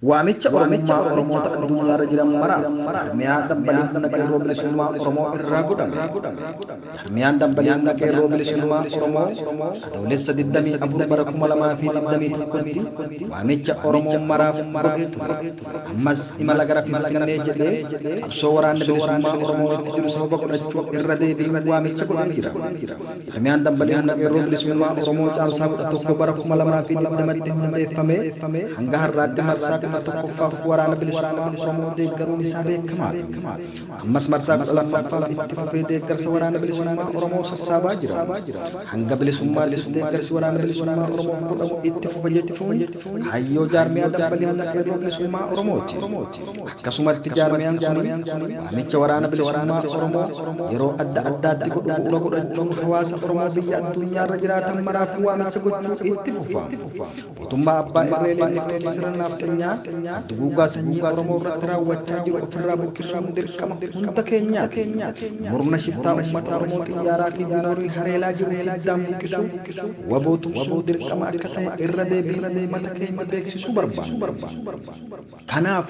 Waamicha Oromummaa Oromoota addunyaarra jiran maraaf Jaarmiyaa Dambalii Humna Qeerroo Bilisummaa Oromoo irraa godhame. Jaarmiyaan Dambalii Humna Qeerroo Bilisummaa Oromoo Adoolessa 24 bara 2021tti waamicha Oromoo maraaf godhee ture. Ammas imala gara Finfinnee jedhee qabsoo waraanni bilisummaa Oromoo itti jiru sababa godhachuun irra deebiin waamicha godhee jira. Jaarmiyaan Dambalii Humna Qeerroo Bilisummaa Oromoo Caamsaa 11 bara 2020tti hundeeffamee hanga har'aatti marsaa 11ffaaf waraana bilisummaa Oromoo deeggaruun isaa beekamaadha. Ammas marsaa 12ffaaf itti fufee deeggarsa waraana bilisummaa Oromoo sassaabaa jira. Hanga bilisummaattis deeggarsi waraana bilisummaa Oromoof godhamu itti fufa jechuun kaayyoo jaarmiyaa Dambalii Humna Qeerroo Bilisummaa Oromooti. Akkasumatti jaarmiyaan kun waamicha waraana bilisummaa Oromoo yeroo adda addaatti godhu bu'uura godhachuun hawaasa Oromoo biyya addunyaarra jiraatan maraaf waamicha gochuu itti fufa. Mootummaa abbaa irree leelliftoota sirna nafxanyaa duguuggaa sanyii Oromoo irratti raawwachaa jiru ofirraa buqqisuun dirqama hunda keenyaati. Murna shiftaa uummata Oromoo xiyyaaraa fi diinooriin hareelaa jiru hiddaan buqqisuuf waboo tumsuun dirqama akka ta'e irra deebiin uummata keenya beeksisuu barbaanna. Kanaaf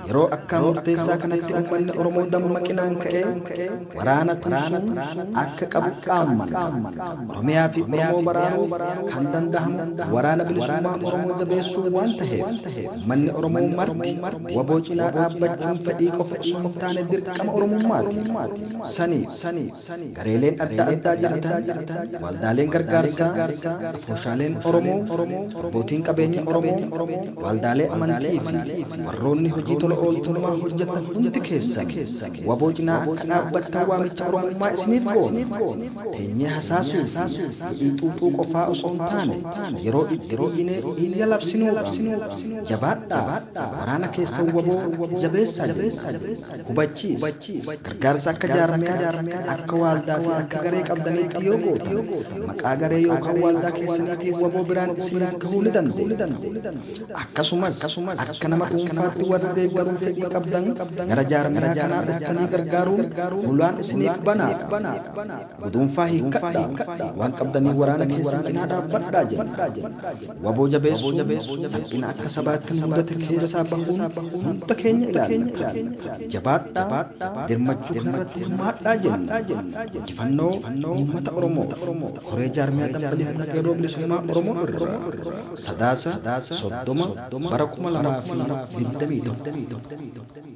yeroo akkaan murteessaa kanatti uummanni Oromoo dammaqinaan ka'ee waraana tumsuun akka qabu dhaammanna. Oromiyaa fi Oromoo baraaruuf kan danda'amu waraana bilisummaa Oromoo jabeessuu waan ta'eef uummanni Oromoo marti waboo cinaa dhaabbachuun fedhii qofa osoo hin taane dirqama Oromummaati. Saniif gareeleen adda addaa jiratan, waldaaleen gargaarsaa, afoshaaleen Oromoo, abbootiin qabeenya Oromoo, waldaalee amantii fi warroonni hojii tola ooltummaa hojjetan hundi keessan waboo cinaa akka dhaabbattan waamicha Oromummaa isiniif goona. Teenyee hasaasuu fi hidhii xuuxuu qofaa osoo hin taane yeroo itti iyyinee iyya labsinuudha. Jabaadhaa, waraana keessan waboo jabeessaa jenna. Hubachiisa, gargaarsa akka jaarmiyaa, akka waaldaa fi akka garee qabdaniitti yoo gootan maqaa garee yookaan waaldaa keessaniitiin waboo biraan isiniif gahuu ni dandeenya. Akkasumas akka nama dhuunfaatti warri deeggaruu fedhii qabdan gara jaarmiyaa kanaa dhuftanii gargaaruun hulaan isiniif banaadha. Guduunfaa hiikkadhaa, waan qabdanii waraana keessan cinaa dhaabbadhaa jenna. Waboo jabeessuun salphina akka sabaatti nu mudate keessaa bahuun hunda keenya ilaallata. Jabaadhaa, dirmachuu kanarratti hirmaadhaa jenna. Injifannoo uummata Oromoof Koree Jaarmiyaa Dambalii Humna Qeerroo Bilisummaa Oromoo irraa Sadaasa 30 bara 2021.